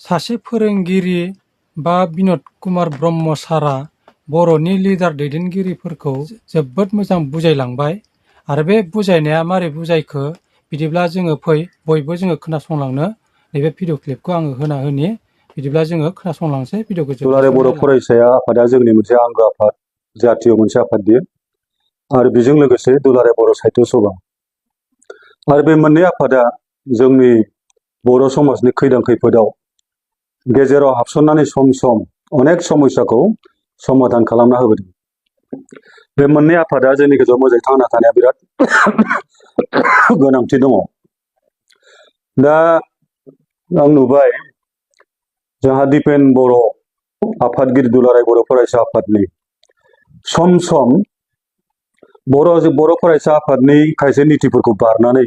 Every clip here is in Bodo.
सासे फोरोंगिरि बा बिनोद कुमार ब्रह्म सारा बर'नि लिडार दैदेनगिरिफोरखौ जोबोद मोजां बुजायलांबाय आरो बे बुजायनाया मारै बुजायखो बिदिब्ला जोङो फै बयबो जोङो खोनासंलांनो नैबे भिडिअ क्लिपखौ आङो होना होनि बिदिब्ला जोङो खोनासंलांसै भिडिअखौ दुलाराय बर' फरायसाया आफादा जोंनि मोनसे आंगो आफाद जातीय मोनसे आफाद बियो आरो बेजों लोगोसे दुलाराय बर' साहित्य सभा आरो बे मोननै आफादा जोंनि बर' समाजनि खैदां खैफोदाव गेजेराव हाबसननानै सम सम अनेक समस्याखौ समाधान खालामना होबोदों। बे मोननै आफादा जोंनि गेजेराव मोजाङै थांना थानाया बिराद गोनांथि दङ। दा आं नुबाय जोंहा दिपेन बर' आफादगिरि दुलाराय बर' फरायसा आफादनि सम सम बर' फरायसा आफादनि खायसे नीतिफोरखौ बारनानै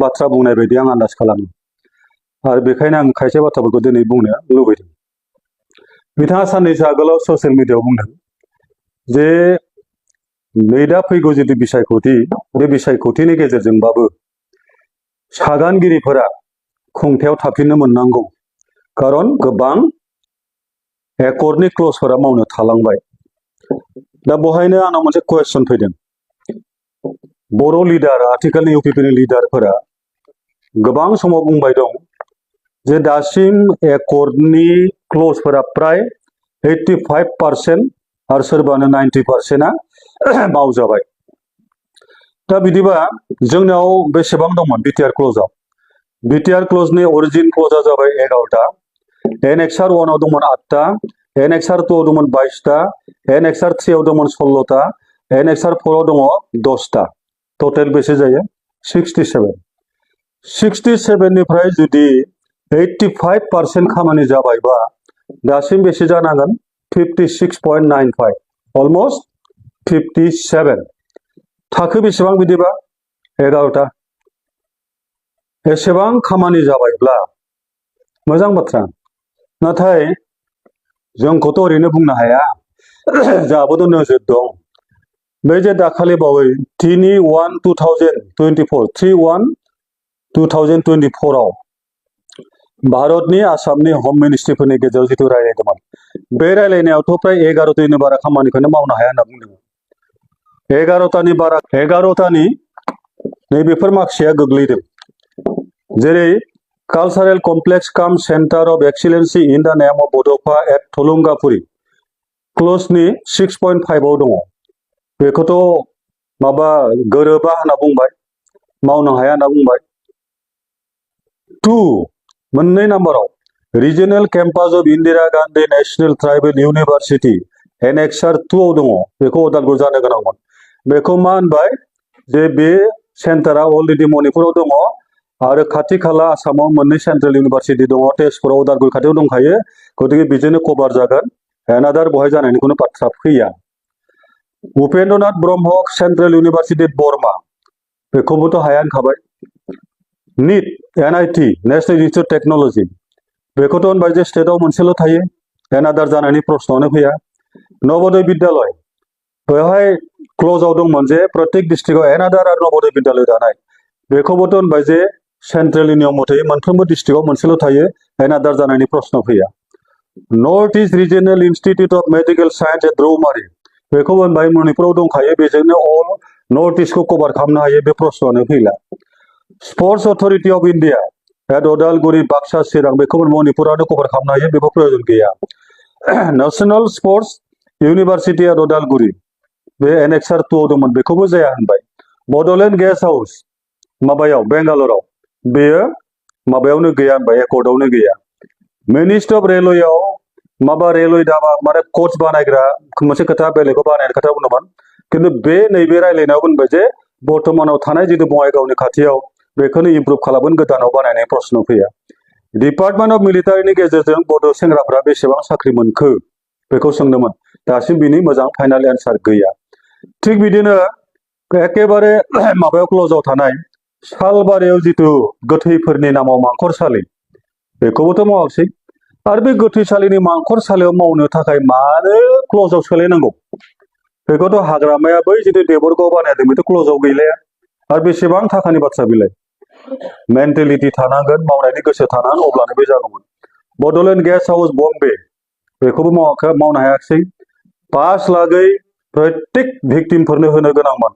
बाथ्रा बुंनाय बायदि आं आन्दाज खालामो आरो बेखायनो आं खायसे बाथ्राफोरखौ दिनै बुंनो लुबैदों। बिथाङा साननैसो आगोलाव ससियेल मिडियायाव बुंदों जे नै दा फैगौ जिथु बिसायख'थि बे बिसायख'थिनि गेजेरजोंबाबो सागानगिरिफोरा खुंथायाव थाफिननो मोननांगौ खारन गोबां एकर्डनि क्लजफोरा मावनो थालांबाय। दा बहायनो आंनाव मोनसे कुवेसन फैदों। बर' लिडार आथिखालनि इउपिपिनि लिडारफोरा गोबां समाव बुंबाय दं जे दासिम एकर्डनि क्लजफोरा प्राय 85% आरो सोरबानो 90%आ मावजाबाय। दा बिदिबा जोंनाव बेसेबां दंमोन बिटिआर क्लजआव? बिटिआर क्लजनि अरिजिन क्लजआ जाबाय 11टा, एनेक्सार 1आव दंमोन 8टा, एनेक्सार 2आव दंमोन 22टा, एनेक्सार 3आव दंमोन 16टा, एनेक्सार 4आव दङ 10टा। टटेल बेसे जायो? 67। 67निफ्राय जुदि 85% खामानि जाबायबा दासिम बेसे जानांगोन? 56.95, अलमस्ट 57। थाखो बेसेबां बिदिबा? 11टा। एसेबां खामानि जाबायब्ला मोजां बाथ्रा, नाथाय जोंखौथ' ओरैनो बुंनो हाया, जोंहाबोथ' नोजोर दं। बे जे दाखालि बावै 3/1/2024 भारतनि आसामनि हम मिनिस्ट्रिफोरनि गेजेराव जिथु रायलायदोंमोन, बे रायलायनायावथ' फ्राय 11टानि बारा खामानिखौनो मावनो हाया होनना बुंदों। 11टानि नैबेफोर माखासेया गोग्लैदों। जेरै कालचारेल कमप्लेक्स काम centre of excellence in the name of Bodofa at थुलुंगाफुरि क्लजनि 6.5आव दङ। बेखौथ' माबा गोरोबा होनना बुंबाय, मावनो हाया होनना बुंबाय। 2 मोननै नाम्बाराव regional campus of Indira Gandhi national tribal university annexe 2आव दङ। बेखौ उदालगुरि जानो गोनांमोन। बेखौ मा होनबाय जे बे सेन्टारा अलरेडि मणिपुराव दङ आरो खाथि खाला आसामाव मोननै सेन्ट्रेल इउनिभारसिटि दङ, तेजपुराव उदालगुरि खाथियाव दंखायो, गतिके बेजोंनो कभार जागोन। एनादार बहाय जानायनि खुनु बाथ्रा फैया। उपेन्द्रनाथ ब्रह्म सेन्ट्रेल इउनिभारसिटि बरमा, बेखौबोथ' हाया होनखाबाय। NEET NIT national institute technology, बेखौथ' होनबाय जे स्टेटआव मोनसेल' थायो, एनादार जानायनि प्रश्नआनो फैया। नवोदय बिद्यालय, बेवहाय क्लजआव दंमोन जे प्रत्येक डिस्ट्रिक्टआव एनादार आरो नवोदय बिद्यालय दानाय, बेखौबोथ' होनबाय जे सेन्ट्रेलनि नियम मथे मोनफ्रोमबो डिस्ट्रिक्टआव मोनसेल' थायो, एनादार जानायनि प्रश्न फैया। North east regional institute of medical science at Roumari, बेखौ होनबाय मणिपुराव दंखायो, बेजोंनो अल नर्थ इस्टखौ कभार खालामनो हायो, बे प्रश्नआनो फैला। Sports authority of India at Udalguri Baksa Chirang, बेखौबो मणिपुरानो कभार खालामनो हायो, बेबो प्रयोजन गैया। National sports university at Udalguri, बे एनेक्सार 2आव दंमोन, बेखौबो जाया होनबाय। बड'लेण्ड गेस्ट हाउस माबायाव बेंगालराव, बेयो माबायावनो गैया होनबाय, एकर्डआवनो गैया। मिनिस्ट्रि अफ रेलवेआव माबा रेलवे दाबा माने कच बानायग्रा मोनसे खोथा, बेलेगखौ बानायनाय खोथा बुंदोंमोन, खिन्थु बे नैबे रायलायनायाव बुंबाय जे बर्तमानाव थानाय जितु बङाइगावनि खाथियाव बेखौनो इमप्रुभ खालामगोन, गोदानाव बानायनाय प्रश्न फैया। डिपार्टमेन्ट अफ मिलिटारिनि गेजेरजों बड' सेंग्राफ्रा बेसेबां साख्रि मोनखो बेखौ सोंदोंमोन, दासिम बिनि मोजां फाइनाल एन्सार गैया। थिग बिदिनो एकेबारे माबायाव क्लजआव थानाय सालबारियाव जिथु गोथैफोरनि नामाव मांखरसालि, बेखौबोथ' मावाखिसै। आरो बे गोथैसालिनि मांखरसालियाव मावनो थाखाय मानो क्लजआव सोलायनांगौ? बेखौथ' हाग्रामाया बै जितु देबरगाव बानायदों, बेथ' क्लजआव गैलाया। आरो बेसेबां थाखानि बाथ्रा बेलाय? मेन्टेलिटि थानांगोन, मावनायनि गोसो थानांगोन, अब्लानो बे जागौमोन। बड'लेण्ड गेस्ट हाउस बम्बे बेखौबो मावनो हायाखिसै 5 लाखै प्रत्येक भिक्टिमफोरनो होनो गोनांमोन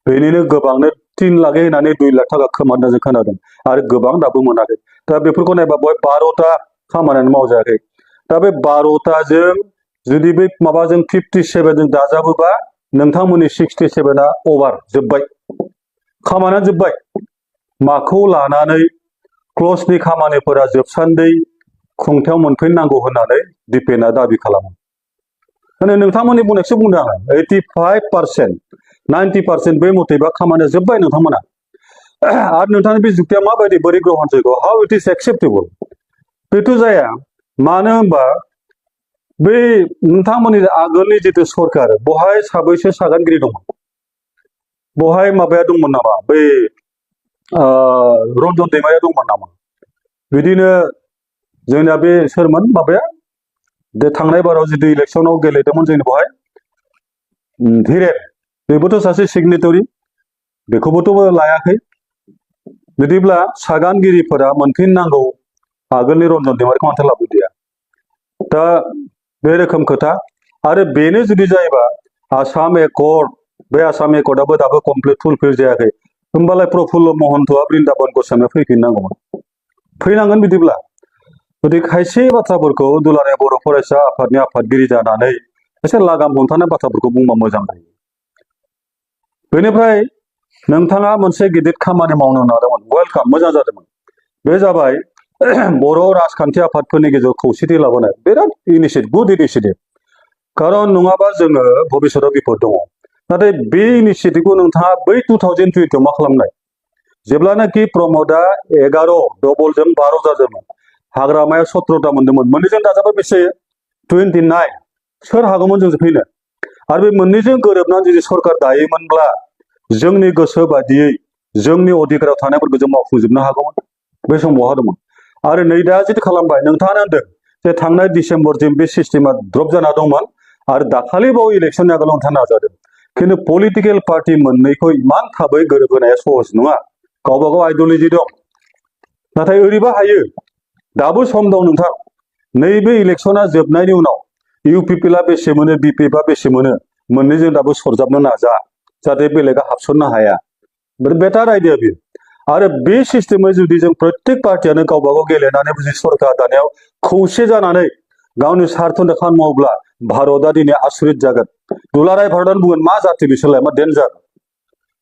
बेनिनो गोबांनो 3 लाखै होनानै 2 लाख थाखा खोमाना जों खोनादों आरो गोबां दाबो मोनाखै दा बेफोरखौ नायबा बय 12ता खामानियानो मावजायाखै दा बे 12ताजों जुदि बै माबाजों 57 जों दाजाबोबा नोंथांमोननि 67आ अभार जोब्बाय खामानिया जोब्बाय माखौ लानानै क्लसनि खामानिफोरा जोबसान्दै खुंथायाव मोनफैनांगौ होननानै दिपेना दाबि खालामो माने नोंथांमोननि बुंनायखौसो बुंदों आङो 85% 90% बे मथेबा खामानिया जोब्बाय नोंथांमोना आरो नोंथांनि बे जुक्तिया माबायदि बोरै ग्रहण जयग हाउ इट इज एक्सेप्टेबल बेथ' जाया मानो होनबा बै नोंथांमोननि आगोलनि जितु सरकार बहाय साबैसे सागानगिरि दंमोन बहाय माबाया दंमोन नामा बै रन्जन दैमारिया दंमोन नामा बिदिनो जोंना बे सोरमोन माबाया दे थांनाय बाराव जितु इलेक्सनाव गेलेदोंमोन जोंनि बहाय धीरेन बेबोथ' सासे सिगनेटरि बेखौबोथ' लायाखै बिदिब्ला सागानगिरिफोरा मोनफिननांगौ आगोलनि रन्जन दैमारिखौ माथो लाबोदिया दा बे रोखोम खोथा आरो बेनो जुदि जायोबा आसाम एकर्ड बे आसाम एकर्डआबो दाबो कमप्लिट फुलफिल जायाखै होमबालाय प्रफुल्ल महन्तआ बृन्दाबन गस्वामिया फैफिननांगौमोन फैनांगोन बिदिब्ला जुदि खायसे बाथ्राफोरखौ दुलाराय बर' फरायसा आफादनि आफादगिरि जानानै एसे लागाम हमथानाय बाथ्राफोरखौ बुंबा मोजां जायो बेनिफ्राय नोंथाङा मोनसे गिदिर खामानि मावनो नाजादोंमोन वेलकाम मोजां जादोंमोन बे जाबाय बर' राजखान्थि आफादफोरनि गेजेराव खौसेथि लाबोनाय बिराद इनिशिएटिभ गुड इनिशिएटिभ खारन नङाबा जोङो भबिष्यताव बिपद दङ नाथाय बे इनिशिएटिभखौ नोंथाङा बै 2020 मा खालामनाय जेब्लानाखि प्रमदआ 11 डबलजों 12 जादोंमोन हाग्रामाया 17ता मोनदोंमोन मोननैजों दाजाबा बेसे 29 सोर हागौमोन जों फैनो आरो बे मोननैजों गोरोबनानै जुदि सरकार दायोमोनब्ला जोंनि गोसो बादियै जोंनि अधिकाराव थानायफोरखौ जों मावफुंजोबनो हागौमोन बे समाव बहा दंमोन आरो नै दा जितु खालामबाय नोंथाङानो होनदों जे थांनाय डिसेम्बरसिम बे सिस्टेमा ड्रप जाना दंमोन आरो दाखालि बावै इलेक्सननि आगोलाव नोंथाङा नाजादों खिन्थु पलिटिकेल पार्टि मोननैखौ इमान थाबै गोरोबहोनाया सहज नङा गावबा गाव आइडियलजि दं नाथाय ओरैबा हायो दाबो सम दं नोंथां नैबे इलेक्सना जोबनायनि उनाव इउपिपिएलआ बेसे मोनो बिपिएफआ बेसे मोनो मोननैजों दाबो सरजाबनो नाजा जाहाथे बेलेगा हाबसननो हाया बेटार आइडिया बेयो आरो बे सिस्टेमै जुदि जों प्रत्येक पार्टियानो गावबा गाव गेलेनानै जुदि सरकार दानायाव खौसे जानानै गावनि स्वार्थनि खामानि मावोब्ला भारतआ दिनै आसरित जागोन दुलाराय भारतआनो बुंगोन मा जाथि बिसोरलाय मा डेन्जार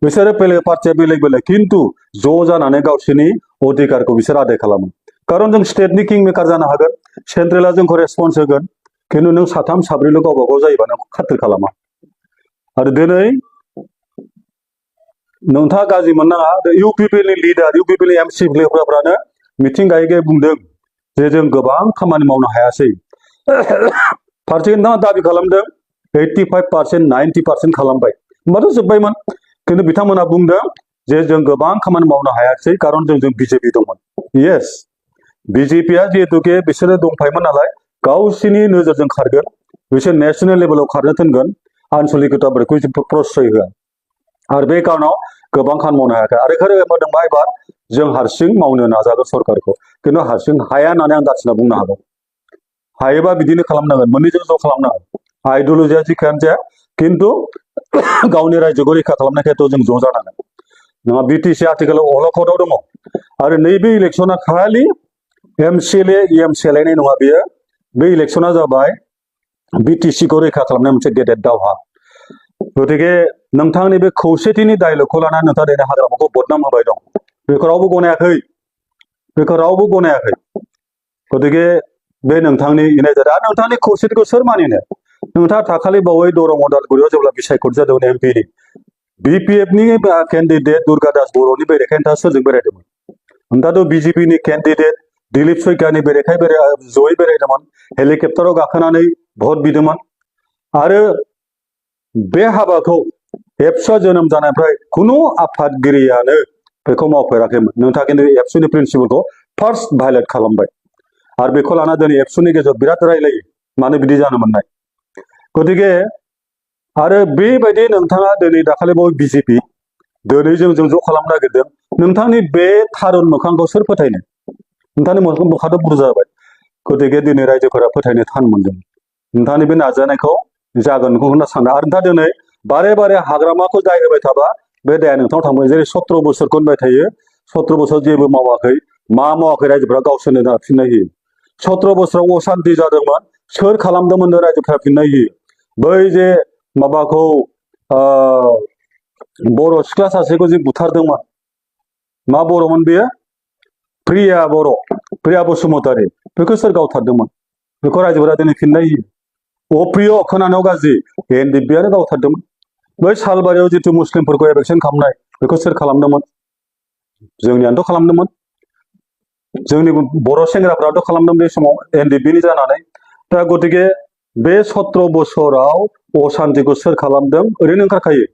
बिसोरो बेलेग पार्टिया बेलेग बेलेग खिन्थु ज' जानानै गावसोरनि अधिकारखौ बिसोर आदाय खालामो खारन जों स्टेटनि किं मेकार जानो हागोन सेन्ट्रेला जोंखौ रेसपन्स होगोन खिन्थु नों साथाम साब्रैल' गावबा गाव जायोबा नों खाथिर खालामा आरो दिनै नोंथाङा गाज्रि मोननाङा इउपिपिएलनि लिडार इउपिपिएलनि एमसि लेखराफ्रानो मिथिं गायै गायै बुंदों जे जों गोबां खामानि मावनो हायासै फारसेथिं नोंथाङा दाबि खालामदों 85% 90% खालामबाय होमबाथ' जोब्बायमोन खिन्थु बिथांमोना बुंदों जे जों गोबां खामानि मावनो हायासै खारन जों बिजेपि दंमोन येस बिजेपिया जिहेतुके बिसोरो दंफायोमोन नालाय गावसोरनि नोजोरजों खारगोन बिसोर नेसनेल लेभेलाव खारनो थिनगोन आनसलिकताफोरखौ प्रश्रय होआ आरो बे कारनाव गोबां खामानि मावनो हायाखै आरो ओंखायनो मोनदोंबा एबार जों हारसिं मावनो नाजागोन सरकारखौ खिन्थु हारसिं हाया होननानै आं दासिना बुंनो हागौ हायोबा बिदिनो खालामनांगोन मोननैजों ज' खालामनांगोन आइडियलजिया जिखियानो जाया खिन्थु गावनि रायजोखौ रैखा खालामनाय खेथ्रआव जों ज' जानांगोन नङा बिटिसि आथिखालाव अलखदाव दङ आरो नैबे इलेक्सना खालि एमसिएलए इएमसिएलएनि नङा बेयो बे इलेक्सना जाबाय बिटिसिखौ रैखा खालामनाय मोनसे गेदेर दावहा गतिके नोंथांनि बे खौसेथिनि डायलगखौ लानानै नोंथाङा दिनै हाग्रामाखौ बदनाम होबाय दं बेखौ रावबो गनायाखै गतिके बे नोंथांनि इनाय जादों आरो नोंथांनि खौसेथिखौ सोर मानिनो नोंथाङा दाखालि बावै दरं अदालगुरियाव जेब्ला बिसायख'थि जादोंमोन एमपिनि बिपिएफनि केन्डिडेट दुर्गा दास बर'नि बेरेखायै नोंथाङा सोरजों बेरायदोंमोन नोंथाङाथ' बिजेपिनि केन्डिडेट दिलीप सयकानि बेरेखायै जयै बेरायदोंमोन हेलिकप्टाराव गाखोनानै भट बिदोंमोन आरो बे हाबाखौ एबसुआ जोनोम जानायनिफ्राय खुनु आफादगिरियानो बेखौ मावफेराखैमोन नोंथाङा खिन्थु एबसुनि प्रिन्सिपालखौ फार्स्ट भायलेट खालामबाय आरो बेखौ लाना दिनै एबसुनि गेजेराव बिराद रायलायो मानो बिदि जानो मोननाय गतिके आरो बेबायदि नोंथाङा दिनै दाखालिबाव बिजेपि दिनै जों ज' खालामनो नागिरदों नोंथांनि बे थारुन मोखांखौ सोर फोथायनो नोंथांनि मोखाङाथ' बुरजा जाबाय गतिके दिनै रायजोफोरा फोथायनो थान मोनदों नोंथांनि बे नाजानायखौ जागोनखौ होनना सानो आरो नोंथाङा दिनै बारे बारे हाग्रामाखौ दाय होबाय थाबा बे दाया नोंथांनाव थांबाय जेरै 17 बोसोरखौ होनबाय थायो 17 बोसोर जेबो मावाखै मा मावाखै रायजोफोरा गावसोरनो फिननाय होयो 17 बोसोराव असान्ति जादोंमोन सोर खालामदोंमोन रायजोफोरा फिननाय होयो बै जे माबाखौ बर' सिख्ला सासेखौ जे बुथारदोंमोन मा बर'मोन बेयो प्रिया बसुमतारी बेखौ सोर गावथारदोंमोन बेखौ रायजोफोरा दिनै फिननाय होयो अप्रिय खोनानायाव गाज्रि एनडिपिआनो गावथारदोंमोन बै सालबारियाव जिथु मुस्लिमफोरखौ एभेक्सन खालामनाय बेखौ सोर खालामदोंमोन जोंनियानोथ' खालामदोंमोन जोंनि बर' सेंग्राफ्राथ' खालामदों बे समाव एनडिपिनि जानानै दा गतिके बे 17 बोसोराव असान्तिखौ सोर खालामदों ओरैनो ओंखारखायो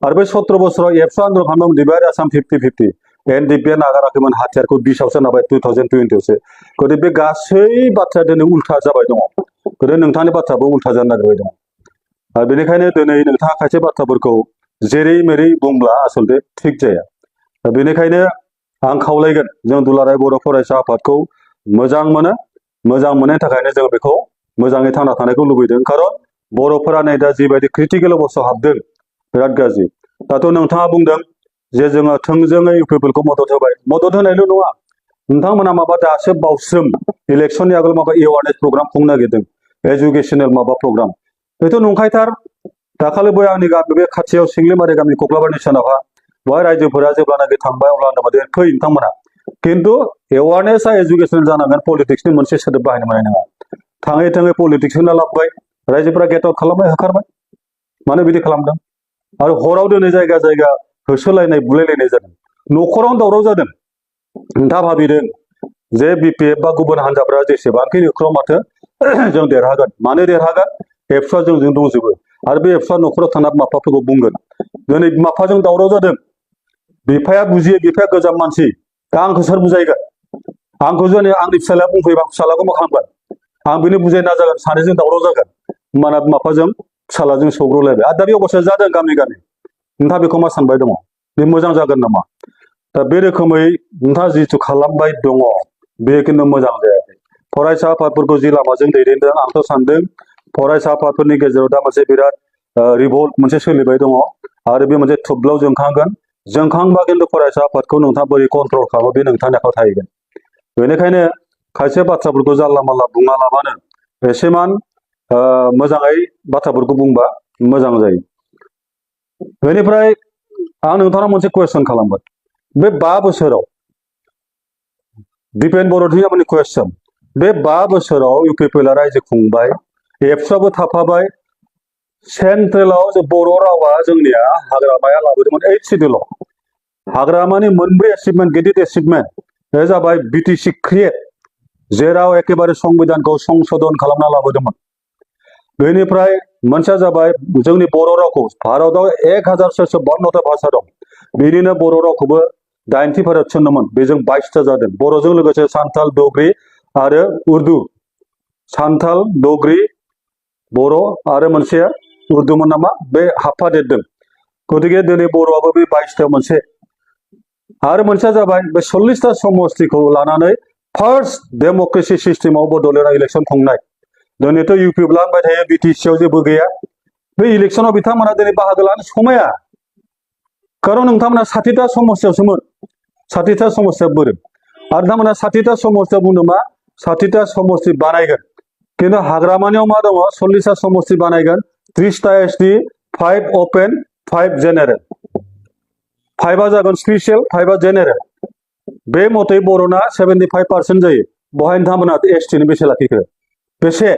आरो बे 17 बोसोराव एबसु आन्दलन खालामदोंमोन डिभाइड आसाम 50-50 एनडिपिआ नागाराखैमोन हाथियारखौ 20आवसो नाबाय 2020आवसो गतिके बे गासै बाथ्राया दिनै उल्था जाबाय दङ गतिके नोंथांनि बाथ्राबो उल्था जानो नागिरबाय दङ आरो बेनिखायनो दिनै नोंथाङा खायसे बाथ्राफोरखौ जेरै मेरै बुंब्ला आसलते थिग जाया दा बेनिखायनो आं खावलायगोन जों दुलाराय बर' फरायसा आफादखौ मोजां मोननायनि थाखायनो जों बेखौ मोजाङै थांना थानायखौ लुबैदों खारन बर'फोरा नै दा जिबायदि क्रिटिकेल अबस्थायाव हाबदों बिराद गाज्रि दाथ' नोंथाङा बुंदों जे जोङो थोंजोङै इउपिपिएलखौ मदद होबाय मदद होनायल' नङा नोंथांमोना माबा दासो बावसोम इलेक्सननि आगोल माबा एवारनेस प्रग्राम खुंनो नागिरदों एजुकेसनेल माबा प्रग्राम बेथ' नंखायथार दाखालि बय आंनि गामि बे खाथियाव सिंलिमारि गामि कक्लाबारनि सोनाबहा बेवहाय रायजोफोरा जेब्लानाखि थांबाय अब्ला फै नोंथांमोना खिन्थु एवारनेसआ एजुकेसनेल जानांगोन पलिटिक्सनि मोनसे सोदोब बाहायनो मोननाय नङा थाङै थाङै पलिटिक्स होना लाबोबाय रायजोफोरा गेट आउट खालामबाय होखारबाय मानो बिदि खालामदों आरो हराव दिनै जायगा जायगा होसोलायनाय बुलायलायनाय जादों न'खरावनो दावराव जादों नोंथाङा भाबिदों जे बिपिएफ बा गुबुन हान्जाफ्रा जेसेबांखि न'खराव माथो जों देरहागोन मानो देरहागोन एबसुआ जोंजों दंजोबो आरो बे एबसुआ न'खराव थाना बिमा बिफाफोरखौ बुंगोन दिनै बिमा बिफाजों दावराव जादों बिफाया बुजियो बिफाया गोजाम मानसि दा आंखौ सोर बुजायगोन आंखौ जुदि आंनि फिसालाया बुंफैबा फिसालाखौ मा खालामगोन आं बेनो बुजायनो नाजागोन सानैजों दावराव जागोन होमबाना बिमा बिफाजों फिसालाजों सौग्रावलायबाय आरो दा बे अबस्थाया जादों गामि गामि नोंथाङा बेखौ मा सानबाय दङ बे मोजां जागोन नामा दा बे रोखोमै नोंथाङा जिथु खालामबाय दङ बे खिन्थु मोजां जायाखै फरायसा आफादफोरखौ जि लामाजों दैदेनदों आंथ' सानदों फरायसा आफादफोरनि गेजेराव दा मोनसे बिराद रिभल्ट मोनसे सोलिबाय दङ आरो बे मोनसे थुब्लाव जोंखांबा खिन्थु फरायसा आफादखौ नोंथाङा बोरै कन्ट्रल खालामो बे नोंथांनि आखायाव थाहैगोन बेनिखायनो खायसे बाथ्राफोरखौ जानला मानला बुङालाबानो एसेमान मोजाङै बाथ्राफोरखौ बुंबा मोजां जायो बेनिफ्राय आं नोंथांनाव मोनसे कुइसन खालामबाय बे 5 बोसोराव दिपेन बर'नि कुइसन बे 5 बोसोराव इउपिपिएलआ रायजो खुंबाय एबसुआबो थाफाबाय सेन्ट्रेलाव जे बर' रावा जोंनिया हाग्रामाया लाबोदोंमोन 8 सिडिउलाव हाग्रामानि मोनब्रै एचिभमेन्ट गिदिर एचिभमेन्ट बे जाबाय बिटिसि क्रिएट जेराव एकेबारे संबिधानखौ संशोधन खालामना लाबोदोंमोन बेनिफ्राय मोनसेया जाबाय जोंनि बर' रावखौ भारताव 1052टा भाषा दं बिनिनो बर' रावखौबो 90% थिसनदोंमोन बेजों 22टा जादों बर'जों लोगोसे सान्थाल डोगरी आरो उर्दु सान्थाल डोगरी बर' आरो मोनसेया उर्दुमोन नामा बे हाबफादेरदों गतिके दिनै बर'आबो बे 22टायाव मोनसे आरो मोनसेया जाबाय बे 40टा समस्तिखौ लानानै फार्स्ट डेम'क्रेसि सिस्टेमाव बड'लेण्डआव इलेक्सन खुंनाय दिनैथ' इउपिपिएलआ होनबाय थायो बिटिसिआव जेबो गैया बे इलेक्सनाव बिथांमोना दिनै बाहागो लानो समाया खारन नोंथांमोना 60टा समस्तियावसोमोन 60टा समस्तिया बोरो आरो नोंथांमोना 60टा समस्तियाव बुंदों मा 60टा समस्ति बानायगोन खिन्थु हाग्रामानियाव मा दङ 40टा समस्ति बानायगोन 30टा एसटि 5 अपेन 5 जेनेरेल 5आ जागोन स्पेसियेल 5आ जेनेरेल बे मथै बर'ना 75% जायो बहाय नोंथांमोना एसटिनि बेसे लाखिखो बेसे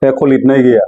एख' लिरनाय गैया